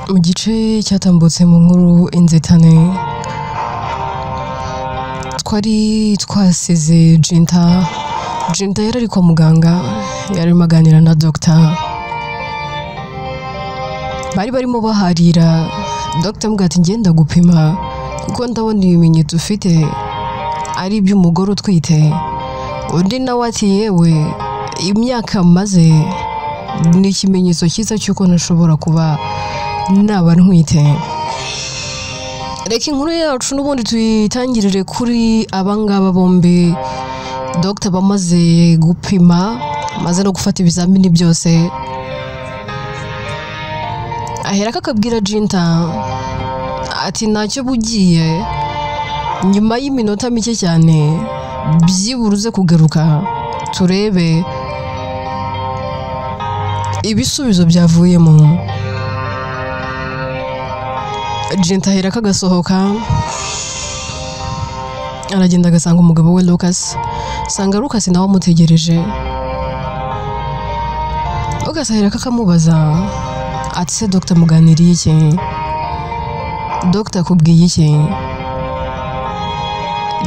Mu gice cyatambutse mu nkuru Inzitane, twari twasize Jinta. Jinta yari ari kwa muganga, yarimo aganira na dogita. Bari barimo baharira, dogita amubwira ati ngenda gupima kuko ndabona ibimenyetso ufite ari iby'umugore utwite. Undi nawe ati yewe, imyaka maze ni ikimenyetso cyiza cy'uko ntashobora kuba naba ntwite. Reka inkuru yacu n'ubundi tuyitangirire kuri abangaba bombi. Dogita bamaze gupima, amaze no gufata ibizamini byose, aherako akabwira Jinta ati ntacyo bugiye, nyuma y'iminota mike cyane byibura uze kugaruka turebe ibisubizo byavuyemo. Jinta aherako agasohoka, aragenda agasanga umugabo we Lucas, asanga Lucas nawe amutegereje. Lucas aherako akamubaza ati se dogita muganiriye iki? Dogita akubwiye iki?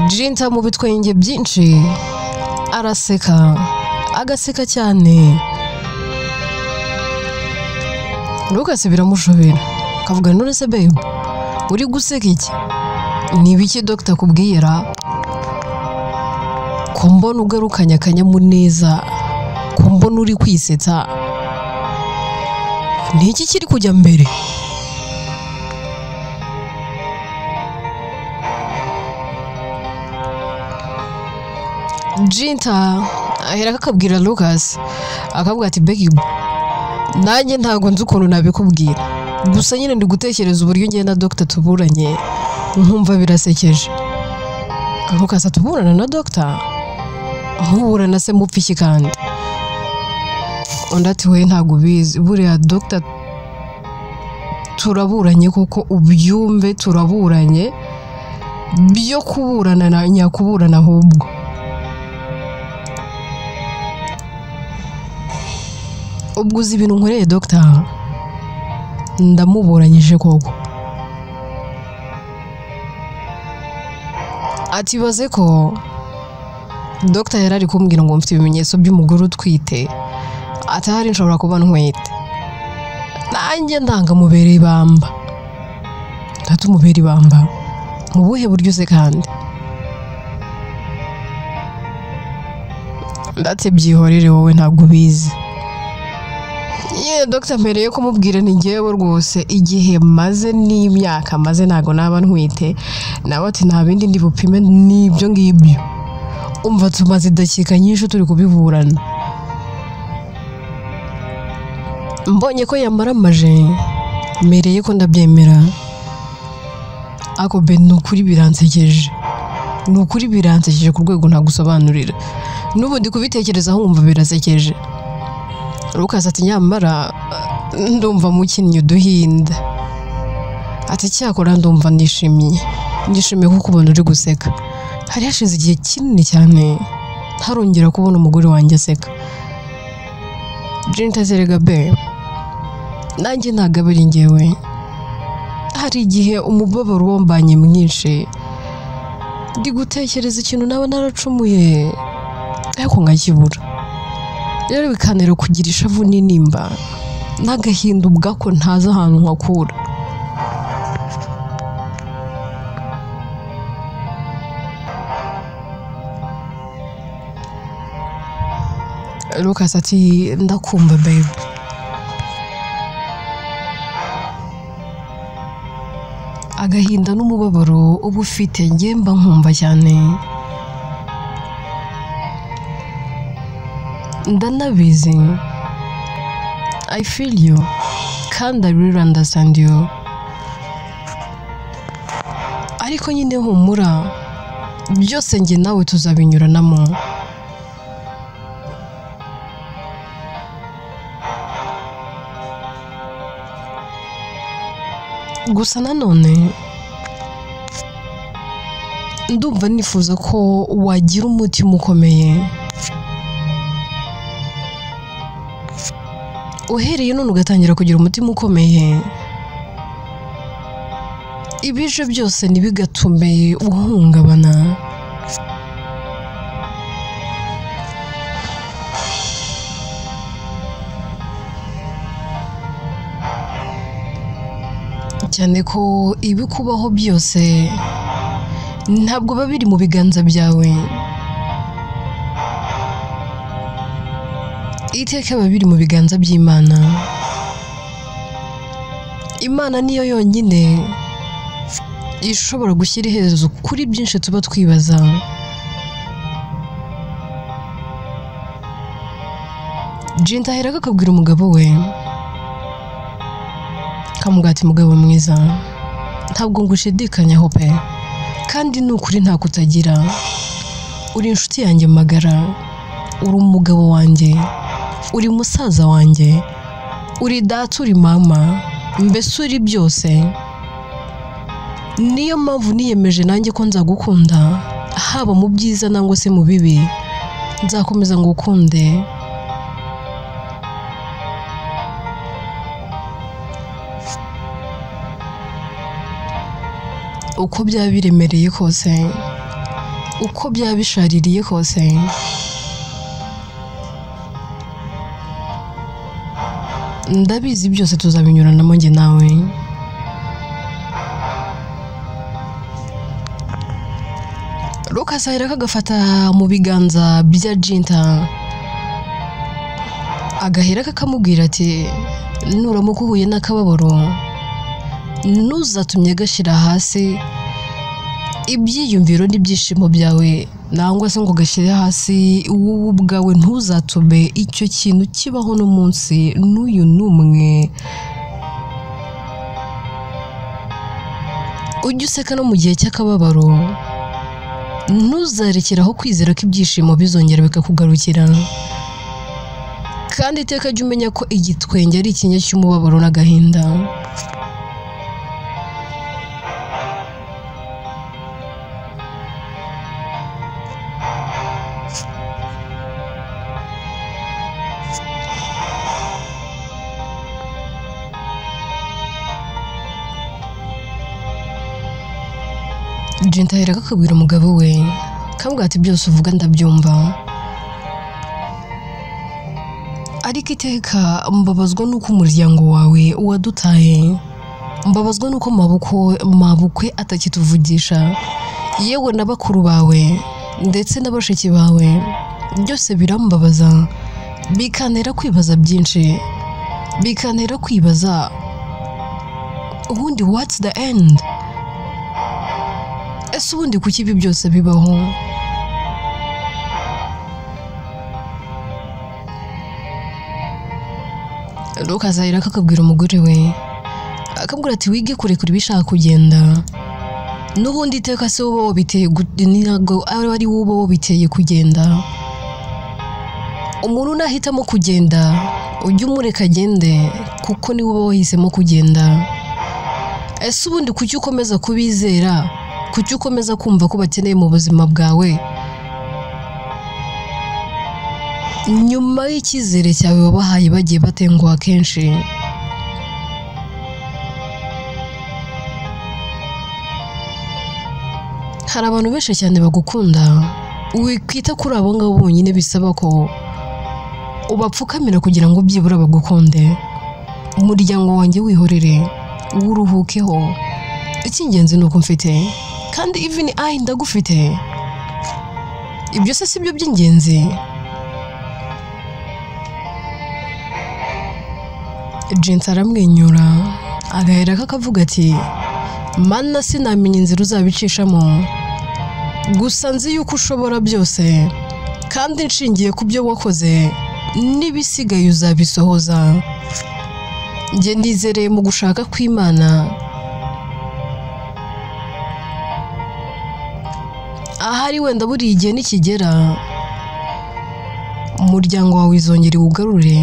Jinta mu bitwenge byinshi araseka, agaseka cyane. Lucas biramushobera, akavuga none se babe, uri guseka iki? Ni ibiki dogita akubwira? Ko mbona ugarukanye akanyamuneza, ko mbona uri kwisetsa, ni iki kiri kujya mbere? Jinta aherako akabwira Lucas, akavuga ati Becky, nanjye ntabwo nzi ukuntu nabikubwira, gusa nyine ndi gutekereza uburyo njye na dogita tuburanye nkumva birasekeje. Lucas atuburana na dogita? Muburana se mupfa iki kandi? Undi ati we ntabwo ubizi, buriya dogita turaburanye koko, ubyumve, turaburanye byo kuburana na nyakuburana ahubwo. Ubwo uzi ibintu nkoreye dogita, ndamuburanyije koko. Atibaze ko dogita yari ari kumbwira ngo mfite ibimenyetso by'umugore utwite, atahari nshobora kuba ntwite. Nanjye ndangamubera ibamba. Ndatumubera ibamba mu buhe buryo se kandi? Ndate byihorere wowe ntabwo ubizi. Ye dogita mpereye kumubwira ni njyewe rwose igihe maze n'imyaka maze ntago naba ntwite, nawe ati nta bindi ndi bupime n'ibyo ngibyo. Umva tumaze idakika nyinshi turi kubiburana. Mbonye ko yamaramaje, mpereye ko ndabyemera. Ako be ni ukuri biransekeje, ni ukuri biransekeje ku rwego ntagusobanurira. N'ubu ndi kubitekerezaho nkumva birasekeje. Lucas ati nyamara ndumva mukinnyi uduhinda. Ati cyakora ndumva nishimye, nishimiye kuko ubona uri guseka. Hari hashize igihe kinini cyane ntarongera kubona umugore wanjye aseka. Jinta zerega be, nanjye ntabwo ari njyewe. Hari igihe umubabaro wambanye mwinshi, ndi gutekereza ikintu naba naracumuye ariko nkakibura. Rero bikantera kugira ishavu n'intimba n'agahinda ubwako ntazi ahantu nkakura. Lucas ati ndakumva babe. Agahinda n'umubabaro uba ufite njye mba nkumva cyane. Ndanabizi, I feel you kandi I really understand you. Ariko nyine humura, byose njye nawe tuzabinyuranamo. Gusa nanone ndumva nifuza ko wagira umutima ukomeye, uhereye none ugatangira kugira umutima ukomeye, Ibije byose ntibigatume uhungabana. Cyane ko ibikubaho byose ntabwo biba biri mu biganza byawe. Iteka biba biri mu biganza by'Imana. Imana niyo yonyine ishobora gushyira iherezo kuri byinshi tuba twibaza. Jinta aherako akabwira umugabo we, akamubwira ati mugabo mwiza, ntabwo ngushidikanyaho pe, kandi ni ukuri nta kutagira, uri inshuti yanjye magara, uri umugabo wanjye, uri musaza wanjye, uri data, uri mama, mbese uri byose. Niyo mpamvu niyemeje nanjye ko nzagukunda, haba mu byiza nangwa se mu bibi, nzakomeza ngukunde. Uko byaba biremereye kose, uko byaba bishaririye kose, ndabizi byose tuzabinyuranamo njye nawe. Lucas aherako agafata mu biganza bya Jinta, agaherako akamubwira ati nuramuka uhuye n'akababaro ntuzatumye gashyira hasi ibyiyumviro n'ibyishimo byawe, nangwa se ngo gashyire hasi wowe ubwawe, ntuzatume icyo kintu kibaho n'umunsi n'uyu n'umwe. Ujye useka no mu gihe cy'akababaro, ntuzarekeraho kwizera ko ibyishimo bizongera bikakugarukira. Kandi iteka jya umenya ko igitwenge ari ikinya cy'umubabaro n'agahinda. Jinta aherako akabwira umugabo we, akamubwira ati byose uvuga ndabyumva, ariko iteka mbabazwa n'uko umuryango wawe wadutaye, mbabazwa n'uko mabukwe atakituvugisha, yewe na bakuru bawe ndetse na bashiki bawe, byose birambabaza, bikantera kwibaza byinshi, bikantera kwibaza ubundi what's the end? Ese ubundi kuki ibi byose bibaho? Lucas aherako akabwira umugore we, akabwira ati wige kurekura ibishaka kugenda, n'ubundi iteka se wowe wabiteye, ntabwo ari wowe wabiteye kugenda. Umuntu nahitamo kugenda ujye umureka agende, kuko niwe uba wahisemo kugenda. Ese ubundi kuki ukomeza kubizera? Kuki ukomeza kumva ko bakeneye mu buzima bwawe? Nyuma y'icyizere cyawe wabahaye bagiye batenguha kenshi. Hari abantu benshi cyane bagukunda, wikwita kuri abo ngabo bonyine, bisaba ko ubapfukamira kugira ngo byibura bagukunde. Umuryango wanjye wihorere, wuruhukeho, icy'ingenzi ni uko mfite, kandi even I ndagufite. Ibyo se si byo by'ingenzi? Jinta aramwenyura, agaherako akavuga ati Mana sinamenya inzira uzabicishamo, gusa nzi yuko ushobora byose, kandi nshingiye ku byo wakoze n'ibisigaye uzabisohoza. Njye nizereye mu gushaka kw'Imana. Ahari wenda buriya igihe nikigera umuryango wawe izongera iwugarure,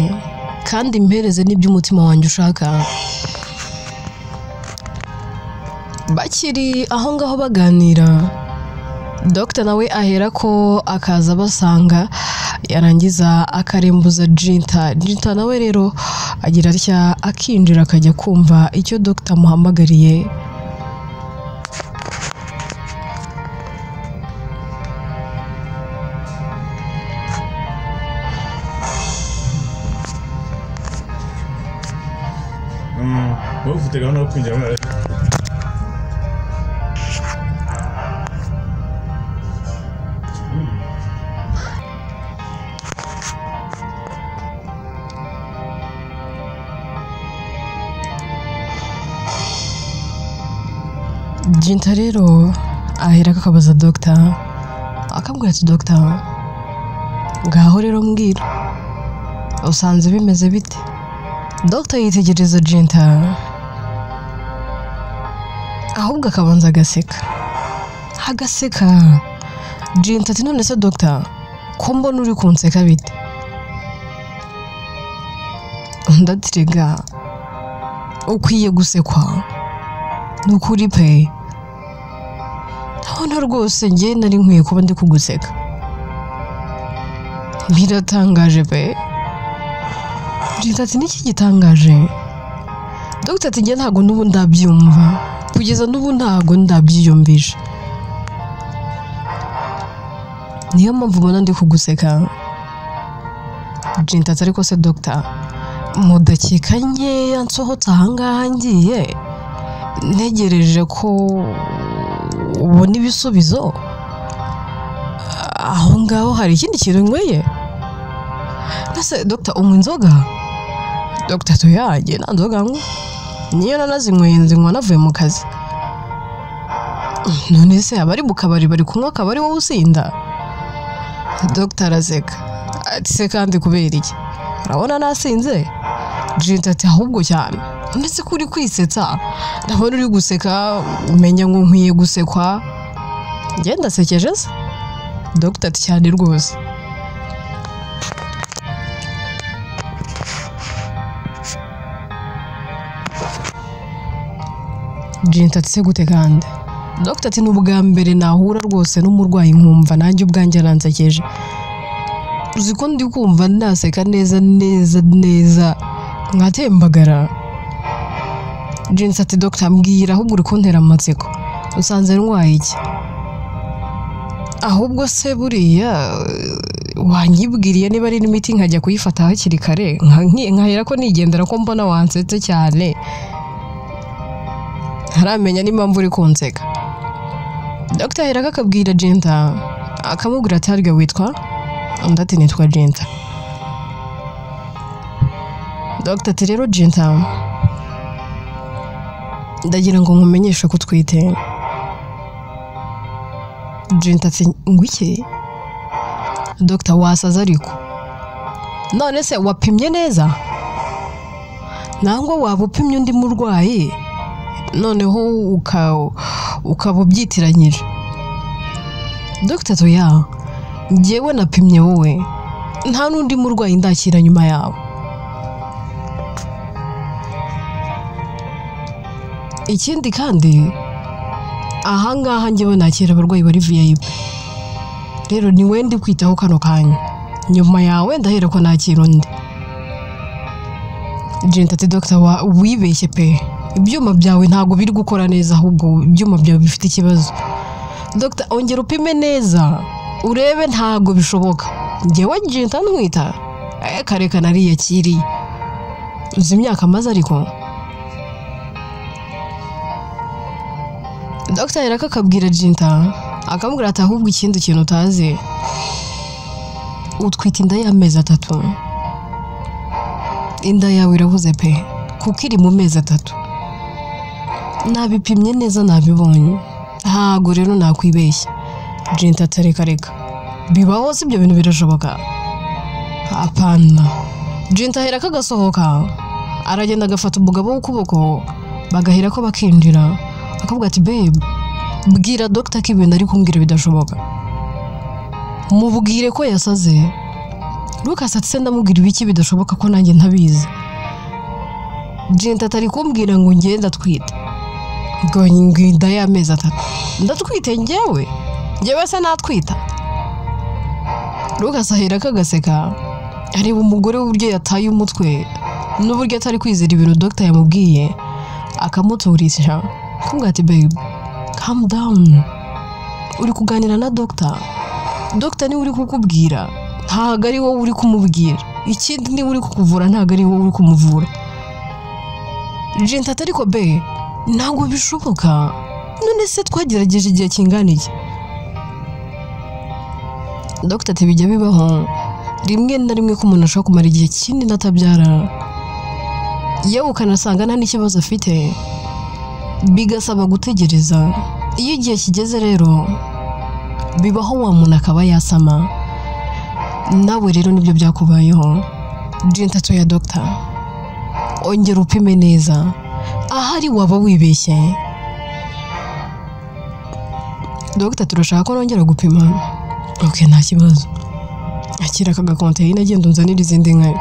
kandi impereze n'ibyo umutima wanjye ushaka. Bakiri aho ngaho baganira, Dr nawe ahera ko akaza basanga, yarangiza akarembuza Jinta. Jinta nawe rero agira atya akinjira akajya kumva icyo Dr amuhamagariye. Wowe ufite gahunda yo kwinjira muri Jinta rero ahera akabaza dogita, akambwira ati dogita ngaho rero mbwira usanze bimeze bite? Dogita yitegereza Jinta ahubwo akabanza agaseka agaseka. Jinta ati none se dogita ko mbona uri kunseka bite? Undi ati rega ukwiye gusekwa ni ukuri pe, ndabona rwose njye nari nkwiye kuba ndi kuguseka, biratangaje pe. Jinta ati niki gitangaje? Dogita ati njye ntabwo n'ubu ndabyumva, kugeza n'ubu ntabwo ndabyiyumvisha, niyo mpamvu ubona ndi kuguseka. Jinta ati ariko se dogita mu dakika nkeya nsohotse ahangaha ngiye ntegereje ko ubona ibisubizo, aho ngaho hari ikindi kintu nyweye? Ese dogita unywa inzoga? Dogita tuyagiye nta nzoga nywa, niyo nanazinyweye nzinywa navuye mu kazi. None se abari mu kabari bari kunywa akabari wowe usinda? Dogita araseka ati se kandi kubera iki? Urabona nasinze? Jinta ati ahubwo cyane, ndetse ko uri kwisetsa ndabona uri guseka umenya ngo nkwiye gusekwa, njye ndasekeje se? Dogita ati cyane rwose. Jinta ati se gute kandi? Dogita ati ni ubwa mbere nahura rwose n'umurwayi nkumva nanjye ubwanjye aransekeje, uzi ko ndi kumva naseka neza neza neza nkatembagara. Jinta ati dogita mbwira ahubwo uri kuntera amatsiko, usanze ndwaye iki? Ahubwo se buriya wanyibwiriye niba ari n'imiti nkajya kuyifata hakiri kare nkahera ko nigendera ko mbona wansetse cyane, ntaramenya n'impamvu uri kunseka. Dogita ahera akabwira Jinta akamubwira ati harya witwa? Undi ati nitwa Jinta. Dogita ati rero Jinta ndagira ngo nkumenyeshe ko utwite. Jinta ati ngo iki? Dogita wasaze ariko, none se wapimye neza? Nangwa waba upimye undi murwayi noneho ukaba ubyitiranyije? Dogita toya njyewe napimye wowe, nta n'undi murwayi ndakira nyuma yawe. Ikindi kandi ahangaha njyewe nakira abarwayi bari VIP, rero ni we ndi kwitaho kano kanya, nyuma yawe ndahera ko nakira undi. Jinta ati dogita wibeshye pe, ibyuma byawe ntabwo biri gukora neza, ahubwo ibyuma byawe bifite ikibazo. Dogita ongera upime neza urebe, ntabwo bishoboka, njyewe Jinta ntwita kareka nariyakiriye, uzi imyaka amaze ariko. Dogita ahera akabwira Jinta akamubwira ati ahubwo ikindi kintu utazi, utwite inda y'amezi 3, inda yawe irabuze pe kuko iri mu mezi 3, nabipimye neza nabibonye, ntago rero nakwibeshya. Jinta ati reka reka bibaho si ibyo bintu birashoboka? Apana. Jinta ahera akagasohoka aragenda agafata umugabo w'ukuboko bagahera ko bakinjira, akavuga ati babe bwira dogita ko ibintu ari kumbwira bidashoboka, mubwire ko yasaze. Lucas ati se ndamubwira ibiki bidashoboka ko nanjye ntabizi? Jinta atari kumbwira ngo njye ndatwite, ngo inda y'amezi 3 ndatwite njyewe? Njyewe se natwita? Lucas ahera akagaseka areba umugore w'uburyo yataye umutwe n'uburyo atari kwizera ibintu dogita yamubwiye, akamuturisha akamubwira ati babe calm down, uri kuganira na dogita, dogita niwe uri kukubwira ntabwo ari wowe uri kumubwira, ikindi niwe uri kukuvura ntabwo ari wowe uri kumuvura. Jinta ati ariko be ntabwo bishoboka, none se twagerageje igihe kingana iki? Dogita ati bijya bibaho rimwe na rimwe ko umuntu ashobora kumara igihe kinini atabyara, yewe ukanasanga nta n'ikibazo afite, bigasaba gutegereza. Iyo igihe kigeze rero bibaho wa muntu akaba yasama. Nawe rero nibyo byakubayeho. Jinta ati oya dogita, ongera upime neza, ahari waba wibeshye. Dogita turashaka ko nongera gupima. Ok, nta kibazo, akira aka gakonteyine agenda unzanira izindi nka.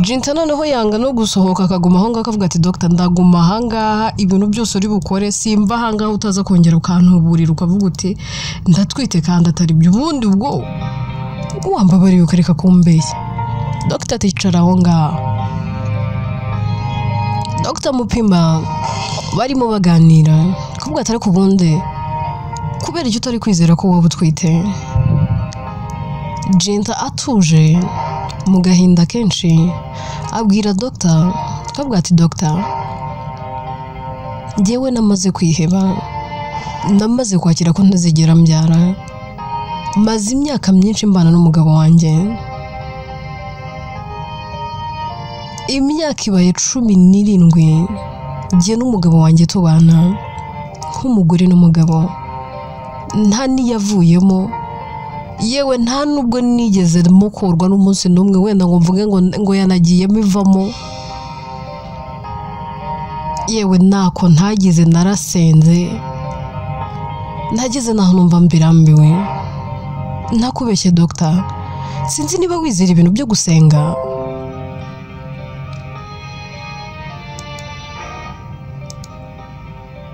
Jinta noneho yanga no gusohoka akaguma aho ngaho akavuga ati dogita ndaguma aha ngaha, ibintu byose uri bukore simva aha ngaha utaza kongera ukantuburira ukavuga uti ndatwite kandi atari byo, ubundi ubwo wambabariye ukareka kumbeshya. Dogita ati icara aho ngaho. Dogita mupima barimo baganira kuvuga ati ariko ubundi kubera icyo utari kwizera ko waba utwite. Jinta atuje mu gahinda kenshi abwira dogita akavuga ati dogita njyewe namaze kwiheba, namaze kwakira ko ntazigera mbyara, maze imyaka myinshi mbana n'umugabo wanjye, imyaka ibaye 17 njye n'umugabo wanjye tubana nk'umugore n'umugabo, nta n'iyavuyemo, yewe nta nubwo nigeze mukurwa n'umunsi n'umwe wenda ngo mvuge ngo yanagiyemo ivamo, yewe ntako ntagize, narasenze nageze naho numva mbirambiwe. Ntakubeshye dogita, sinzi niba wizera ibintu byo gusenga.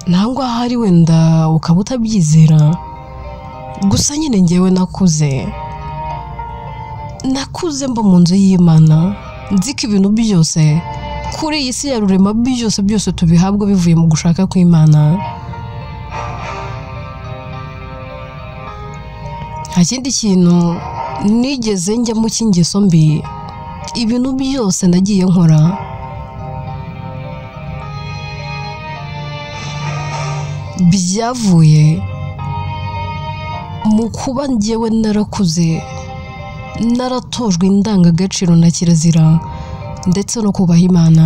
Nangwa ahari wenda ukaba utabyizera, gusa nyine njyewe nakuze mba mu nzu y'Imana, nzi ko ibintu byose kuri iyi si ya rurema byose byose tubihabwa bivuye mu gushaka kw'Imana. Nta kindi kintu nigeze njyamo cy'ingeso mbi, ibintu byose nagiye nkora byavuye mu kuba njyewe narakuze naratojwe indangagaciro na kirazira ndetse no kubaha Imana.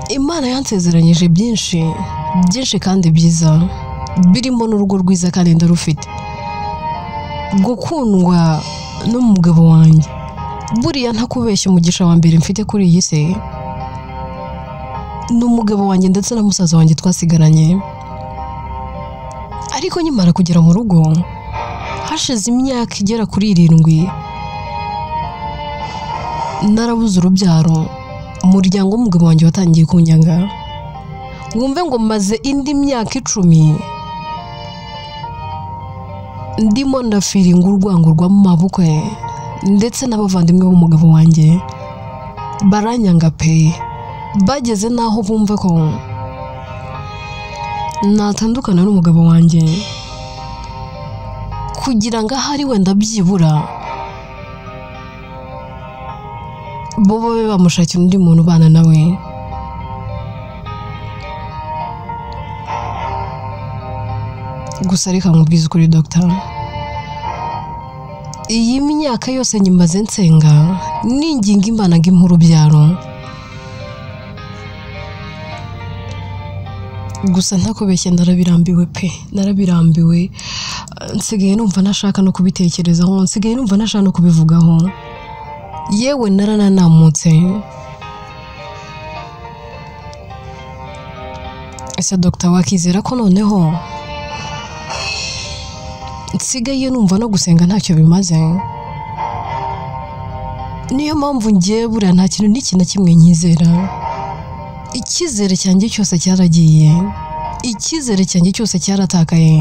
Imana yansezeranyije byinshi byinshi kandi byiza, birimo n'urugo rwiza kandi ndarufite, gukundwa n'umugabo wanjye. Buriya ntakubeshya, umugisha wa mbere mfite kuri iyi si ni umugabo wanjye ndetse na musaza wanjye twasigaranye. Ariko nkimara kugera mu rugo hashize imyaka igera kuri 7 narabuze urubyaro, umuryango w'umugabo wanjye watangiye kunyanga. Wumve ngo maze indi myaka 10 ndimo ndafiringa urwango rw'amabukwe ndetse n'abavandimwe b'umugabo wanjye baranyanga pe, bageze naho bumva ko natandukana n'umugabo wanjye kugira ngo ahari wenda byibura bo babe bamushakira undi muntu ubana nawe. Gusa reka nkubwize ukuri dogita, iyi myaka yose nyimaze nsenga ninginga Imana ngo impe urubyaro, gusa ntakubeshye narabirambiwe pe, narabirambiwe, nsigaye numva ntashaka no kubitekerezaho, nsigaye numva ntashaka no kubivugaho, yewe narananamutse. Ese dogita wakizera ko noneho nsigaye numva no gusenga ntacyo bimaze? Niyo mpamvu ngiye buriya nta kintu n'iki na kimwe nkizera. Icyizere cyanjye cyose cyaragiye, icyizere cyanjye cyose cyaratakaye.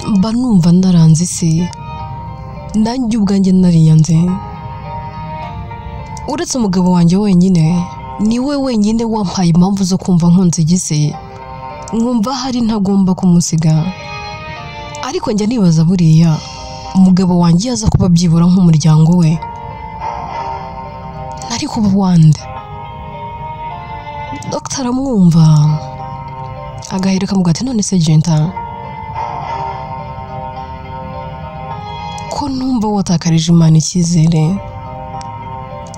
Mba numva naranze isi, nanjye ubwanjye nariyanze. Uretse umugabo wanjye wenyine Niwe wenyine wampaye impamvu zo kumva nkunze Gise, nkumva hari ntagomba kumusiga. Ariko njya nibaza buriya umugabo wanjye yaza kuba byibura nk'umuryango we, nari kuba wande? Dr aramwumva agahereka amuga ati none se Jinta, ko numva watakarije Imana icyizere,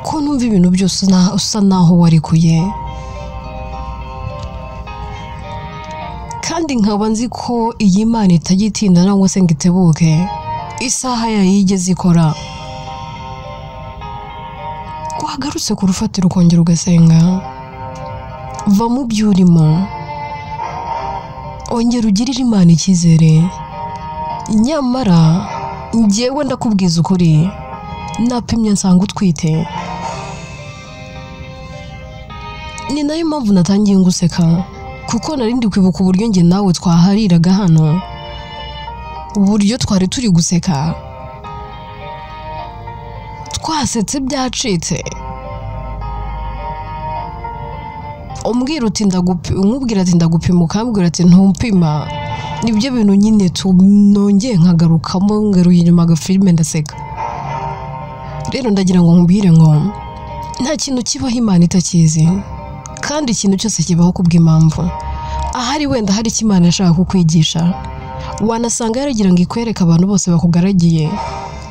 ko numva ibintu byose usa naho warikuye, kandi nkaba nzi ko iyi Imana itagitinda nangwa se ngo itebuke, isaha yayo igeze ikora, wagarutse ku rufatiro ukongera ugasenga, va mu byo urimo, ongera ugirire Imana icyizere. Nyamara njyewe ndakubwiza ukuri, napimye nsanga utwite. Ni nayo mpamvu natangiye nguseka, kuko nari ndi kwibuka uburyo njye nawe twahariraga hano, uburyo twari turi guseka, twasetse byacitse. Umbwira uti nkubwira ati ndagupima, ukambwira ati ntumpima. Nibyo bintu nyine nongeye nkagarukamo, ngaruye inyuma agafilime ndaseka. Rero ndagira ngo nkubwire ngo nta kintu kibaho Imana itakizi, kandi ikintu cyose kibaho kubw'impamvu. Ahari wenda hari icyo Imana yashaka kukwigisha, wanasanga yaragira ngo ikwereke abantu bose bakugaragiye,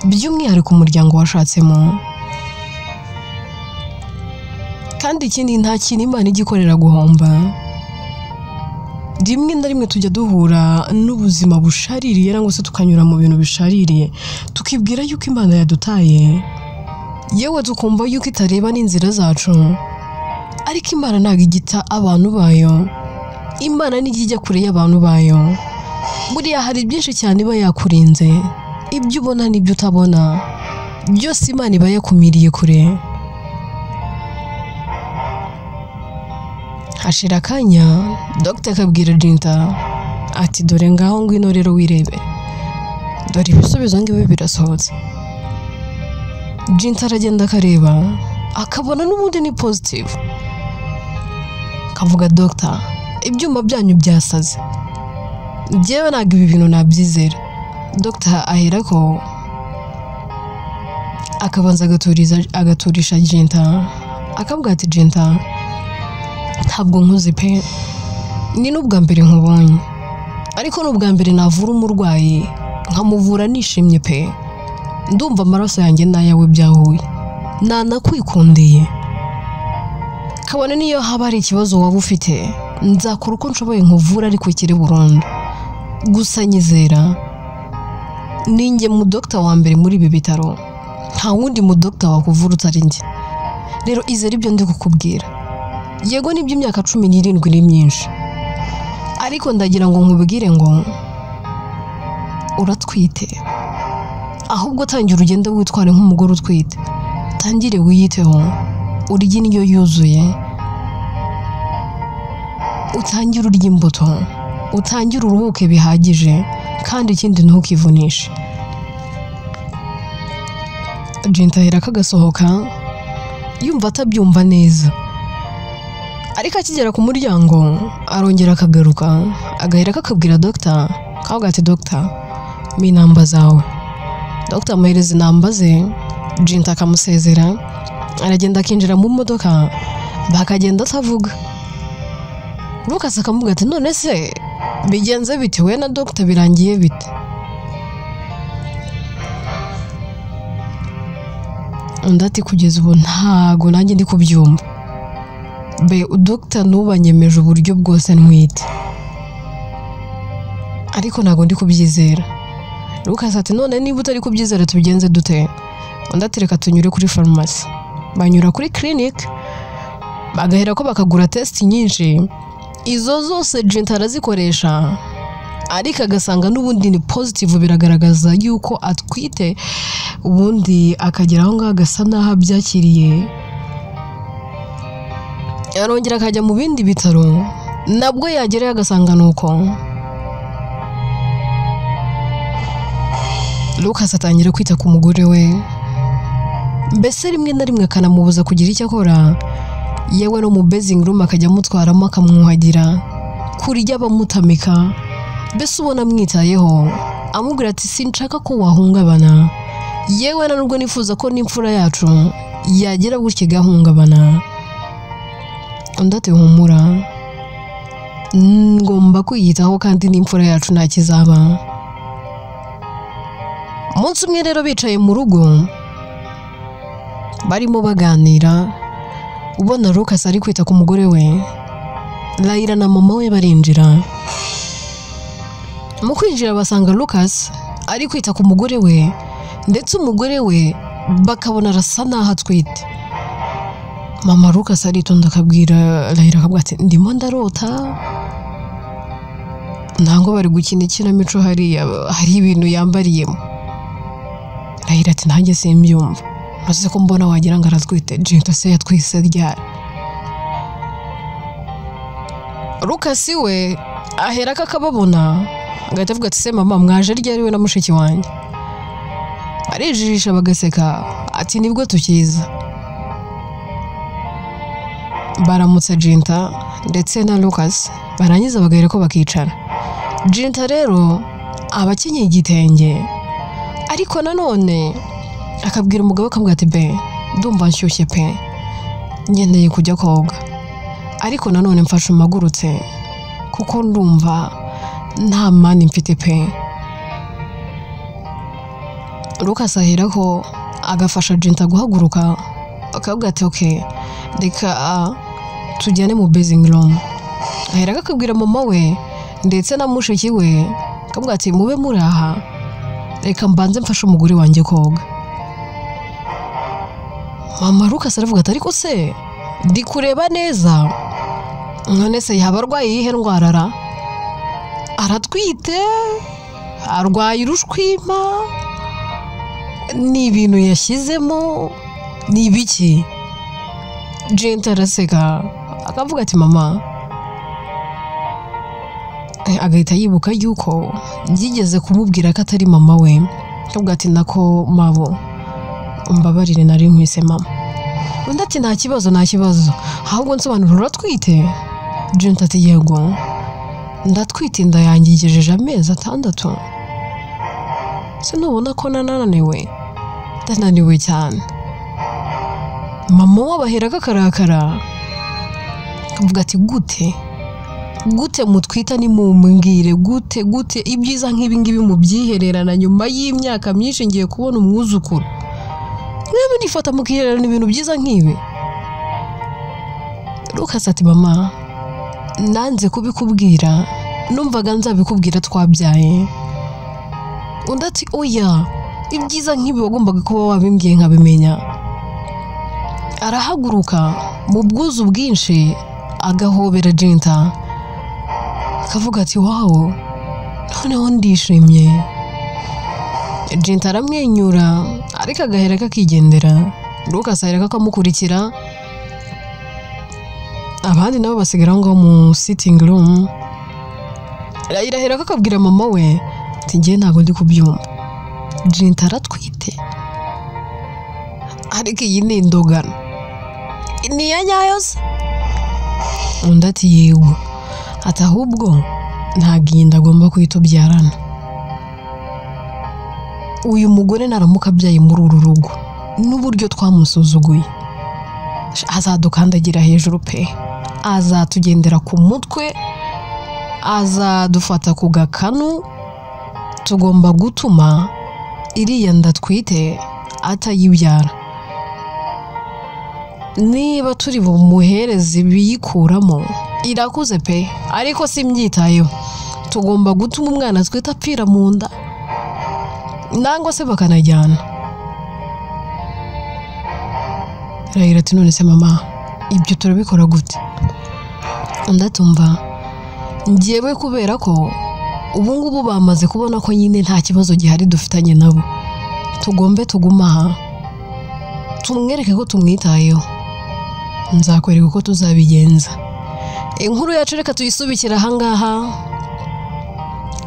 by'umwihariko umuryango washatsemo. Kandi ikindi, nta kintu Imana ijya ikorera guhomba. Rimwe na rimwe tujya duhura n'ubuzima bushaririye, cyangwa se tukanyura mu bintu bishaririye, tukibwira yuko Imana yadutaye, yewe tukumva yuko itareba n'inzira zacu. Ariko Imana ntabwo igita abantu bayo, Imana nijya ijya kure y'abantu bayo. Buriya hari byinshi cyane iba yakurinze, ibyo ubona n'ibyo utabona byose Imana iba yakumiriye kure. Hashira akanya, Dr akabwira Jinta ati dore ngaho ngwino rero wirebe, dore ibisubizo ngibi birasohotse. Jinta aragenda akareba, akabona n'ubundi ni positive. Akavuga Dr ibyuma byanyu byasaze, njyewe ntabwo ibi bintu nabyizera. Dr aherako akabanza agaturisha Jinta, akabwira ati Jinta ntabwo nkuzi pe, ni n'ubwa mbere nkubonye, ariko n'ubwa mbere navura umurwayi nkamuvura nishimye pe, ndumva amaraso yanjye n'ayawe byahuye, nanakwikundiye. Kabone niyo haba hari ikibazo waba ufite, nzakora uko nshoboye nkuvura ariko ukire burundu. Gusa nyizera, ninjye mu doctor wa mbere muri ibi bitaro, nta wundi mu doctor wakuvura utari njye. Rero izere ibyo ndi kukubwira. Yego nibyo imyaka 17 ni myinshi, ariko ndagira ngo nkubwire ngo uratwite. Ahubwo tangira ugende witware nk'umugore utwite, tangire wiyiteho, urye indyo yuzuye, utangire urye imbuto, utangire uruhuke bihagije, kandi ikindi ntukivunishe. Jinta ahera akagasohoka yumva atabyumva neza, ariko akigera ku muryango arongera akagaruka, agahera kakabwira Dr, kavuga ati Dr mi namba zawe. Dr amuhereza inamba ze, Jinta akamusezera, aragenda akinjira mu modoka, bakagenda atavuga. Lucas akamubwira ati none se bigenze bite, we na Dr birangiye bite? Undi ati kugeza ubu ntago nanjye ndi kubyumva. Be Dr nubanyemeje uburyo bwose ntwite, ariko ntago ndi kubyizera. Lucas ati none niba utari kubyizera tubigenze dute? Undi ati reka tunyure kuri farumasi. Banyura kuri clinic, bagahera ko bakagura test nyinshi, izo zose Jinta arazikoresha, ariko agasanga n'ubundi ni positive, biragaragaza yuko atwite. Ubundi akagera aho ngaho agasa naho abyakiriye, arongera akajya mu bindi bitaro, nabwo yagerayo agasanga nuko. Lucas atangira kwita ku mugore we, mbese rimwe na rimwe akanamubuza kugira icyo akora, Yewe no mu bathing room akajya amutwaramo akamwuhagira, kurya abamutamika, mbese ubona amwitayeho, amubwira ati sinshaka ko wahungabana, yewe na nubwo nifuza ko n'imfura yacu yagira gutya igahungabana. Undi ati humura, ngomba kwiyitaho kandi n'imfura yacu nta kizaba. Umunsi umwe rero bicaye mu rugo barimo baganira, ubona Lucas ari kwita ku mugore we, Layla na mama we barinjira. Mu kwinjira basanga Lucas ari kwita ku mugore we, ndetse umugore we bakabona arasa naho atwite. Mama Lucas aritonda akabwira Layla, akavuga ati ndimo ndarota, ntango bari gukina ikinamico hariya hari ibintu yambariyemo. Layla ati nanjye simbyumva, maze ko mbona wagira ngo aratwite, Jinta se yatwise ryari? Lucas we aherako akababona agahita avuga ati se mama mwaje ryari we na mushiki wanjye? Arijijisha bagaseka ati nibwo tukiza. Baramutsa Jinta ndetse na Lucas, barangiza bagahera ko bakicara. Jinta rero aba akenyeye igitenge, ariko nanone akabwira umugabo akamubwira ati be ndumva nshyushye pe, nkeneye kujya koga, ariko nanone mfashe umagurutse kuko ndumva nta mani mfite pe. Lucas aherako agafasha Jinta guhaguruka, akavuga ati okay reka tujyane mu bathing room. Aherako akabwira mama we ndetse na mushiki we, akavuga ati mube muri aha, reka mbanze mfashe umugore wanjye koga. Mama Lucas aravuga ati ariko se ndi kureba neza, none se yaba arwaye iyihe ndwara ra? Aratwite, arwaye urushwima, ni ibintu yashyizemo, ni ibiki? Jinta araseka akavuga ati mama, agahita yibuka yuko yigeze kumubwira ko atari mama we, akavuga ati nako mabo umbabarire nari nkwise mama. Undi ati nta kibazo nta kibazo, ahubwo nsobanura uratwite? Jinta ati yego ndatwite, inda yanjye igejeje amezi 6, se ntubona ko nananiwe? Ndananiwe cyane. Mama we abaherako akarakara akavuga ati gute gute mutwita nimumbwire, gute gute ibyiza nk'ibi ngibi mubyihererana nyuma y'imyaka myinshi ngiye kubona umwuzukuru, mwebwe nifata mukihererana ibintu byiza nk'ibi? Lucas ati mama nanze kubikubwira, numvaga nzabikubwira twabyaye. Undi ati oya, ibyiza nk'ibi wagombaga kuba wabimbwiye nkabimenya. Arahaguruka mu bwuzu bwinshi agahobera Jinta, akavuga ati wawo noneho ndishimye. Jinta aramwenyura ariko agahera kakigendera. Lucas aherako akamukurikira, abandi nabo basigara aho ngaho mu sitting room. Layla aherako akabwira mama we ati njye ntabwo ndi kubyumva, Jinta aratwite, ariko iyi ni indogano, ni iya nyayo se? Undi ati yego, ati ahubwo ntabwo iyi nda agomba kuyitubyarana, uyu mugore naramuka abyaye muri uru rugo n'uburyo twamusuzuguye azadukandagira hejuru pe, azatugendera ku mutwe, azadufata ku gakanu, tugomba gutuma iriya nda twite atayibyara. Niba turi bumuhereze ibiyikuramo irakuze pe, ariko simbyitayeho, tugomba gutuma umwana twita apfira mu nda nangwa se bakanajyana. Layla ati none se mama ibyo turabikora gute? Undi atumva njyewe kubera ko ubu ngubu bamaze kubona ko nyine nta kibazo gihari dufitanye nabo, tugombe tuguma aha tumwereke ko tumwitayeho, nzakwereka uko tuzabigenza. Inkuru yacu reka tuyisubikire aha ngaha.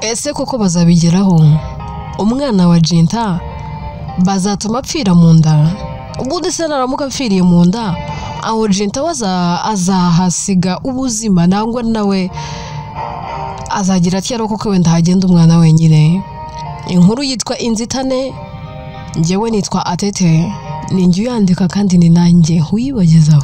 Ese koko bazabigeraho? Umwana wa Jinta bazatuma apfira mu nda? Ubundi se naramuka apfiriye mu nda Aho Jinta we azahasiga ubuzima, nangwa nawe azagira ati arokoke wenda hagenda umwana wenyine. Inkuru yitwa Inzitane, njyewe nitwa Atete, ni njye uyandika kandi ni nanjye uyibagezaho.